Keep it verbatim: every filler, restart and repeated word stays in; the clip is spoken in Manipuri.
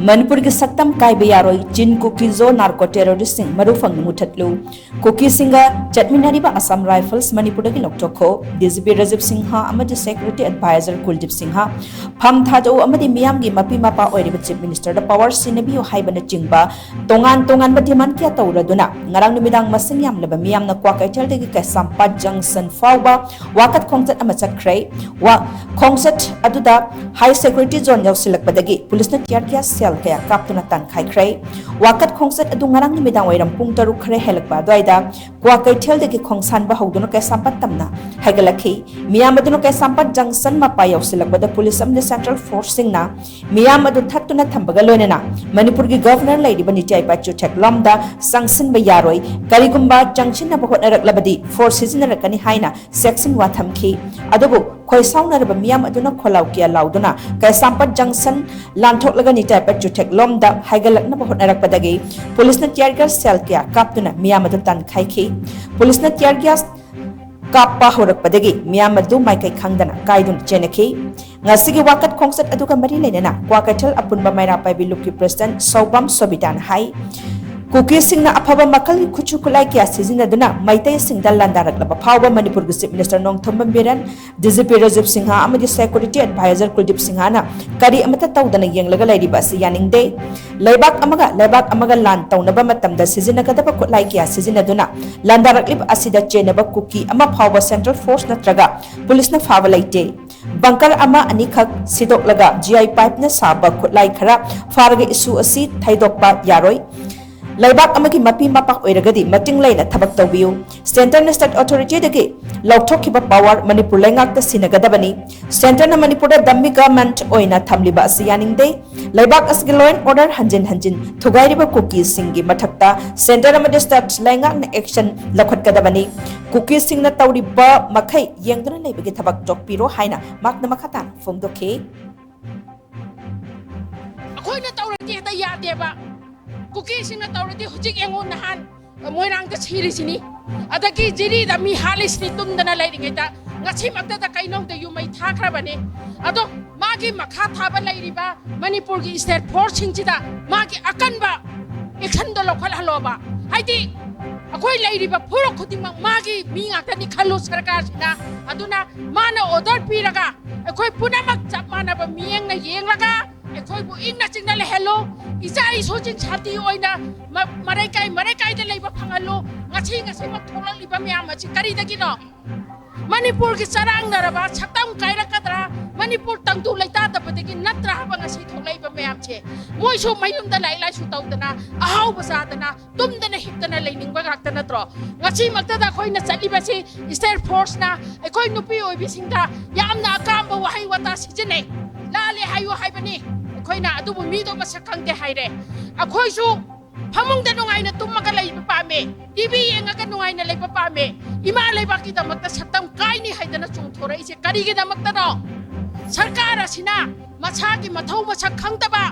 ꯃꯅꯤꯄꯨꯔꯒꯤ ꯁꯛꯇꯝ ꯀꯥꯏꯕ ꯌꯥꯔꯣꯏ, ꯆꯤꯟ ꯀꯨꯀꯤꯖꯣ ꯅꯥꯔꯀꯣ ꯇꯦꯔꯣꯔꯤꯁꯁꯤꯡ ꯃꯔꯨ ꯐꯪꯅ ꯃꯨꯊꯠꯂꯨ꯫ ꯀꯨꯀꯤꯁꯤꯡꯒ ꯆꯠꯃꯤꯟꯅꯔꯤꯕ ꯑꯁꯥꯝ ꯔꯥꯏꯐꯜꯁ ꯃꯅꯤꯄꯨꯔꯗꯒꯤ ꯂꯧꯊꯣꯛꯈꯣ꯫ D G P Rajiv Singh ꯑꯃꯗꯤ ꯁꯦꯀ꯭ꯌꯨꯔꯤꯇꯤ ꯑꯦꯗꯚꯥꯏꯖꯔ ꯀꯨꯜꯗꯤꯞ ꯁꯤꯡꯍ, ꯐꯝ ꯊꯥꯗꯣꯛꯎ ꯑꯃꯗꯤ ꯃꯤꯌꯥꯝꯒꯤ ꯃꯄꯤ ꯃꯄꯥ ꯑꯣꯏꯔꯤꯕ ꯆꯤꯐ ꯃꯤꯅꯤꯁꯇꯔꯗ ꯄꯋꯥꯔ ꯁꯤꯟꯅꯕꯤꯌꯨ ꯍꯥꯏꯕꯅꯆꯤꯡꯕ ꯇꯣꯉꯥꯟ ꯇꯣꯉꯥꯟꯕ ꯗꯤꯃꯥꯟ ꯀꯌꯥ ꯇꯧꯔꯗꯨꯅ ꯉꯔꯥꯡ ꯅꯨꯃꯤꯗꯥꯡ ꯃꯁꯤꯡ ꯌꯥꯝꯂꯕ ꯃꯤꯌꯥꯝꯅ ꯀ꯭ꯋꯥꯀꯩꯊꯦꯜꯗꯒꯤ ꯀꯩꯁꯥꯝꯄꯥꯠ ꯖꯪꯁꯟ ꯐꯥꯎꯕ ꯋꯥꯀꯠ ꯈꯣꯡꯆꯠ ꯑꯃ ꯆꯠꯈ꯭ꯔꯦ꯫ ꯋꯥ-, ꯈꯣꯡꯆꯠ ꯑꯗꯨꯗ ꯍꯥꯏ ꯁꯦꯀ꯭ꯌꯨꯔꯤꯇꯤ ꯖꯣꯟ ꯌꯧꯁꯤꯜꯂꯛꯄꯗꯒꯤ ꯄꯨꯂꯤꯁꯅ ꯇꯤꯌꯥꯔ ꯒ꯭ꯌꯥꯁ ꯁꯦꯜ ꯀꯌꯥ ꯀꯥꯞꯇꯨꯅ ꯇꯥꯟꯈꯥꯏꯈ꯭ꯔꯦ꯫ ꯋꯥꯀꯠ ꯈꯣꯡꯆꯠ ꯑꯗꯨ ꯉꯔꯥꯡ ꯅꯨꯃꯤꯗꯥꯡ ꯋꯥꯏꯔꯝ ꯄꯨꯡ ꯇꯔꯨꯛ ꯈꯔ ꯍꯦꯜꯂꯛꯄ ꯑꯗꯨꯋꯥꯏꯗ ꯀ꯭ꯋꯥꯀꯩꯊꯦꯜꯗꯒꯤ ꯈꯣꯡꯁꯥꯟꯕ ꯍꯧꯗꯨꯅ ꯀꯩꯁꯥꯝꯄꯥꯠ ꯇꯝꯅ ꯍꯥꯏꯒꯠꯂꯛꯈꯤ꯫ ꯃꯤꯌꯥꯝ ꯑꯗꯨꯅ ꯀꯩꯁꯥꯝꯄꯥꯠ ꯖꯪꯁꯟ ꯃꯄꯥ ꯌꯧꯁꯤꯜꯂꯛꯄꯗ ꯄꯨꯂꯤꯁ ꯑꯃꯗꯤ ꯁꯦꯟꯇ꯭ꯔꯦꯜ ꯐꯣꯔꯁꯁꯤꯡꯅ ꯃꯤꯌꯥꯝ ꯑꯗꯨ ꯊꯠꯇꯨꯅ ꯊꯝꯕꯒ ꯂꯣꯏꯅꯅ ꯃꯅꯤꯄꯨꯔꯒꯤ ꯒꯚꯔꯅꯔ ꯂꯩꯔꯤꯕ ꯅꯤꯇꯤ ꯑꯥꯌꯣꯒ ꯆꯨꯊꯦꯛꯂꯣꯝꯗ ꯆꯪꯁꯤꯟꯕ ꯌꯥꯔꯣꯏ, ꯀꯔꯤꯒꯨꯝꯕ ꯆꯪꯁꯤꯟꯅꯕ ꯍꯣꯠꯅꯔꯛꯂꯕꯗꯤ ꯐꯣꯔꯁ ꯁꯤꯖꯤꯟꯅꯔꯛꯀꯅꯤ ꯍꯥꯏꯅ ꯆꯦꯛꯁꯤꯟꯋꯥ ꯊꯝꯈꯤ꯫ ꯑꯗꯨꯕꯨ ꯈꯣꯏꯁꯥꯎꯅꯔꯕ ꯃꯤꯌꯥꯝ ꯑꯗꯨꯅ ꯈꯣꯜꯂꯥꯎ ꯀꯌꯥ ꯂꯥꯎꯗꯨꯅ ꯀꯩꯁꯥꯝꯄꯥꯠ ꯖꯪꯁꯟ ꯂꯥꯟꯊꯣꯛꯂꯒ ꯅꯤꯇꯤ ꯑꯥꯌꯣꯒ ꯆꯨꯊꯦꯛꯂꯣꯝꯗ ꯍꯥꯏꯒꯠꯂꯛꯅꯕ ꯍꯣꯠꯅꯔꯛꯄꯗꯒꯤ ꯄꯨꯂꯤꯁꯅ ꯇꯤꯌꯥꯔ ꯒ꯭ꯌꯥꯁ ꯁꯦꯜ ꯀꯌꯥ ꯀꯥꯞꯇꯨꯅ ꯃꯤꯌꯥꯝ ꯑꯗꯨ ꯇꯥꯟꯈꯥꯏꯈꯤ꯫ ꯄꯨꯂꯤꯁꯅ ꯇꯤꯌꯥꯔ ꯒ꯭ꯌꯥꯁ ꯀꯥꯞꯄ ꯍꯧꯔꯛꯄꯗꯒꯤ ꯃꯤꯌꯥꯝ ꯑꯗꯨ ꯃꯥꯏꯀꯩ ꯈꯪꯗꯅ ꯀꯥꯏꯗꯨꯅ ꯆꯦꯟꯅꯈꯤ꯫ ꯉꯁꯤꯒꯤ ꯋꯥꯀꯠ ꯈꯣꯡꯆꯠ ꯑꯗꯨꯒ ꯃꯔꯤ ꯂꯩꯅꯅ ꯀ꯭ꯋꯥꯀꯩꯊꯦꯜ ꯑꯄꯨꯟꯕ ꯃꯩꯔꯥ ꯄꯥꯏꯕꯤ ꯂꯨꯞꯀꯤ ꯄ꯭ꯔꯦꯁꯤꯗꯦꯟꯠ ꯁꯧꯕꯝ ꯁꯣꯕꯤꯇꯥꯅ ꯍꯥꯏ, ꯀꯨꯀꯤꯁꯤꯡꯅ ꯑꯐꯕ ꯃꯈꯜꯒꯤ ꯈꯨꯠꯁꯨ ꯈꯨꯠꯂꯥꯏ ꯀꯌꯥ ꯁꯤꯖꯤꯟꯅꯗꯨꯅ ꯃꯩꯇꯩꯁꯤꯡꯗ ꯂꯥꯟꯗꯥꯔꯛꯂꯕ ꯐꯥꯎꯕ ꯃꯅꯤꯄꯨꯔꯒꯤ chief minister Nongthombam Biren, D G P Rajiv Singh ꯑꯃꯗꯤ ꯁꯦꯀ꯭ꯌꯨꯔꯤꯇꯤ ꯑꯦꯗꯚꯥꯏꯖꯔ ꯀꯨꯜꯗꯤꯞ ꯁꯤꯡꯍꯅ ꯀꯔꯤ ꯑꯃꯠꯇ ꯇꯧꯗꯅ ꯌꯦꯡꯂꯒ ꯂꯩꯔꯤꯕ ꯑꯁꯤ ꯌꯥꯅꯤꯡꯗꯦ꯫ ꯂꯩꯕꯥꯛ ꯑꯃꯒ ꯂꯩꯕꯥꯛ ꯑꯃꯒ ꯂꯥꯟ ꯇꯧꯅꯕ ꯃꯇꯝꯗ ꯁꯤꯖꯤꯟꯅꯒꯗꯕ ꯈꯨꯠꯂꯥꯏ ꯀꯌꯥ ꯁꯤꯖꯤꯟꯅꯗꯨꯅ ꯂꯥꯟꯗꯥꯔꯛꯂꯤꯕ ꯑꯁꯤꯗ ꯆꯦꯟꯅꯕ ꯀꯨꯀꯤ ꯑꯃ ꯐꯥꯎꯕ ꯁꯦꯟꯇ꯭ꯔꯦꯜ ꯐꯣꯔꯁ ꯅꯠꯇ꯭ꯔꯒ ꯄꯨꯂꯤꯁꯅ ꯐꯥꯕ ꯂꯩꯇꯦ꯫ ꯕꯪꯀꯔ ꯑꯃ ꯑꯅꯤꯈꯛ ꯁꯤꯗꯣꯛꯂꯒ ꯖꯤ ꯑꯥꯏ ꯄꯥꯏꯞꯅ ꯁꯥꯕ ꯈꯨꯠꯂꯥꯏ ꯈꯔ ꯐꯥꯔꯒ ꯏꯁꯨ ꯑꯁꯤ ꯊꯩꯗꯣꯛꯄ ꯌꯥꯔꯣꯏ꯫ ꯂꯩꯕꯥꯛ ꯑꯃꯒꯤ ꯃꯄꯤ ꯃꯄꯥ ꯑꯣꯏꯔꯒꯗꯤ ꯃꯇꯤꯡ ꯂꯩꯅ ꯊꯕꯛ ꯇꯧꯕꯤꯌꯨ꯫ ꯁꯦꯟꯇꯔꯅ ꯁ꯭ꯇꯦꯠ ꯑꯣꯊꯣꯔꯤꯇꯤꯗꯒꯤ ꯂꯧꯊꯣꯛꯈꯤꯕ ꯄꯋꯥꯔ ꯃꯅꯤꯄꯨꯔ ꯂꯩꯉꯥꯛꯇ ꯁꯤꯟꯅꯒꯗꯕꯅꯤ꯫ ꯁꯦꯟꯇꯔꯅ ꯃꯅꯤꯄꯨꯔꯗ ꯗꯝꯃꯤ ꯒꯚꯔꯟꯃꯦꯟꯠ ꯑꯣꯏꯅ ꯊꯝꯂꯤꯕ ꯑꯁꯤ ꯌꯥꯅꯤꯡꯗꯦ꯫ ꯂꯩꯕꯥꯛ ꯑꯁꯤꯒꯤ law and order ꯍꯟꯖꯤꯟ ꯍꯟꯖꯤꯟ ꯊꯨꯒꯥꯏꯔꯤꯕ ꯀꯨꯀꯤꯁꯤꯡꯒꯤ ꯃꯊꯛꯇ ꯁꯦꯟꯇꯔ ꯑꯃꯗꯤ ꯁ꯭ꯇꯦꯠ ꯂꯩꯉꯥꯛꯅ action ꯂꯧꯈꯠꯀꯗꯕꯅꯤ꯫ ꯀꯨꯀꯤꯁꯤꯡꯅ ꯇꯧꯔꯤꯕ ꯃꯈꯩ ꯌꯦꯡꯗꯨꯅ ꯂꯩꯕꯒꯤ ꯊꯕꯛ ꯇꯣꯛꯄꯤꯔꯣ ꯍꯥꯏꯅ ꯃꯍꯥꯛꯅ ꯃꯈꯥ ꯇꯥꯅ ꯐꯣꯡꯗꯣꯛꯈꯤ꯫ ꯑꯩꯈꯣꯏꯅ ꯇꯧꯔꯗꯤ ꯍꯦꯛꯇ ꯌꯥꯗꯦꯕ꯫ ꯀꯨꯀꯤꯁꯤꯡꯅ ꯇꯧꯔꯗꯤ ꯍꯧꯖꯤꯛ ꯌꯦꯡꯉꯣ, ꯅꯍꯥꯟ ꯃꯣꯏꯔꯥꯡꯗ ꯁꯤꯔꯤꯁꯤꯅꯤ, ꯑꯗꯒꯤ ꯖꯤꯔꯤꯗ ꯃꯤ ꯍꯥꯠꯂꯤꯁꯤꯅꯤ, ꯇꯨꯝꯗꯅ ꯂꯩꯔꯤꯉꯩꯗ꯫ ꯉꯁꯤꯃꯛꯇꯗ ꯀꯩꯅꯧꯗ ꯌꯨꯝ ꯃꯩ ꯊꯥꯈ꯭ꯔꯕꯅꯤ꯫ ꯑꯗꯣ ꯃꯥꯒꯤ ꯃꯈꯥ ꯊꯥꯕ ꯂꯩꯔꯤꯕ ꯃꯅꯤꯄꯨꯔꯒꯤ state force ꯁꯤꯡꯁꯤꯗ ꯃꯥꯒꯤ ꯑꯀꯟꯕ actionꯗꯣ ꯂꯧꯈꯠꯍꯜꯂꯣꯕ꯫ ꯍꯥꯏꯗꯤ ꯑꯩꯈꯣꯏ ꯂꯩꯔꯤꯕ ꯐꯨꯔꯨꯞ ꯈꯨꯗꯤꯡꯃꯛ ꯃꯥꯒꯤ ꯃꯤ ꯉꯥꯛꯇꯅꯤ ꯈꯜꯂꯨ ꯁꯔꯀꯥꯔꯁꯤꯅ꯫ ꯑꯗꯨꯅ ꯃꯥꯅ order ꯄꯤꯔꯒ ꯑꯩꯈꯣꯏ ꯄꯨꯝꯅꯃꯛ ꯆꯞ ꯃꯥꯟꯅꯕ ꯃꯤꯠꯌꯦꯡꯅ ꯌꯦꯡꯂꯒ ꯑꯩꯈꯣꯏꯕꯨ ꯏꯪꯅ ꯆꯤꯛꯅ ꯂꯩꯍꯜꯂꯨ, ꯏꯆꯥ ꯏꯁꯨꯁꯤꯡ ꯁꯥꯟꯇꯤ ꯑꯣꯏꯅ ꯃ-, ꯃꯔꯩꯀꯥꯏ ꯃꯔꯩꯀꯥꯏꯗ ꯂꯩꯕ ꯐꯪꯍꯜꯂꯨ꯫ ꯉꯁꯤ ꯉꯁꯤꯃꯛ ꯊꯣꯛꯂꯛꯂꯤꯕ ꯃꯌꯥꯝ ꯑꯁꯤ ꯀꯔꯤꯗꯒꯤꯅꯣ? ꯃꯅꯤꯄꯨꯔꯒꯤ ꯆꯔꯥꯡꯅꯔꯕ ꯁꯛꯇꯝ ꯀꯥꯏꯔꯛꯀꯗ꯭ꯔꯥ, ꯃꯅꯤꯄꯨꯔ ꯇꯪꯗꯨ ꯂꯩꯇꯥꯗꯕꯗꯒꯤ ꯅꯠꯇ꯭ꯔꯥ ꯍꯥꯏꯕ ꯉꯁꯤ ꯊꯣꯛꯂꯛꯏꯕ ꯃꯌꯥꯝꯁꯦ? ꯃꯣꯏꯁꯨ ꯃꯌꯨꯝꯗ ꯂꯥꯏꯔꯤꯛ ꯂꯥꯏꯁꯨ ꯇꯧꯗꯅ, ꯑꯍꯥꯎꯕ ꯆꯥꯗꯅ, ꯇꯨꯝꯗꯅ ꯍꯤꯞꯇꯅ ꯂꯩꯅꯤꯡꯕ ꯉꯥꯛꯇ ꯅꯠꯇ꯭ꯔꯣ? ꯉꯁꯤꯃꯛꯇꯗ ꯑꯩꯈꯣꯏꯅ ꯆꯠꯂꯤꯕꯁꯤ state forceꯅ ꯑꯩꯈꯣꯏ ꯅꯨꯄꯤ ꯑꯣꯏꯕꯤꯁꯤꯡꯗ ꯌꯥꯝꯅ ꯑꯀꯥꯝꯕ ꯋꯥꯍꯩ ꯋꯥꯇꯥ ꯁꯤꯖꯤꯟꯅꯩ꯫ ꯂꯥꯜꯂꯦ ꯍꯥꯏꯌꯨ ꯍꯥꯏꯕꯅꯤ꯫ ꯑꯩꯈꯣꯏꯅ ꯑꯗꯨꯕꯨ ꯃꯤꯗꯣ ꯃꯁꯛ ꯈꯪꯗꯦ ꯍꯥꯏꯔꯦ꯫ ꯑꯩꯈꯣꯏꯁꯨ ꯐꯃꯨꯡꯗ ꯅꯨꯡꯉꯥꯏꯅ ꯇꯨꯝꯃꯒ ꯂꯩꯕ ꯄꯥꯝꯃꯦ, ꯇꯤꯚꯤ ꯌꯦꯡꯉꯒ ꯅꯨꯡꯉꯥꯏꯅ ꯂꯩꯕ ꯄꯥꯝꯃꯦ꯫ ꯏꯃꯥ ꯂꯩꯕꯥꯛꯀꯤꯗꯃꯛꯇ ꯁꯛꯇꯝ ꯀꯥꯏꯅꯤ ꯍꯥꯏꯗꯅ ꯆꯣꯡꯊꯣꯔꯛꯏꯁꯦ ꯀꯔꯤꯒꯤꯗꯃꯛꯇꯅꯣ? ꯁꯔꯀꯥꯔ ꯑꯁꯤꯅ ꯃꯁꯥꯒꯤ ꯃꯊꯧ ꯃꯁꯛ ꯈꯪꯗꯕ,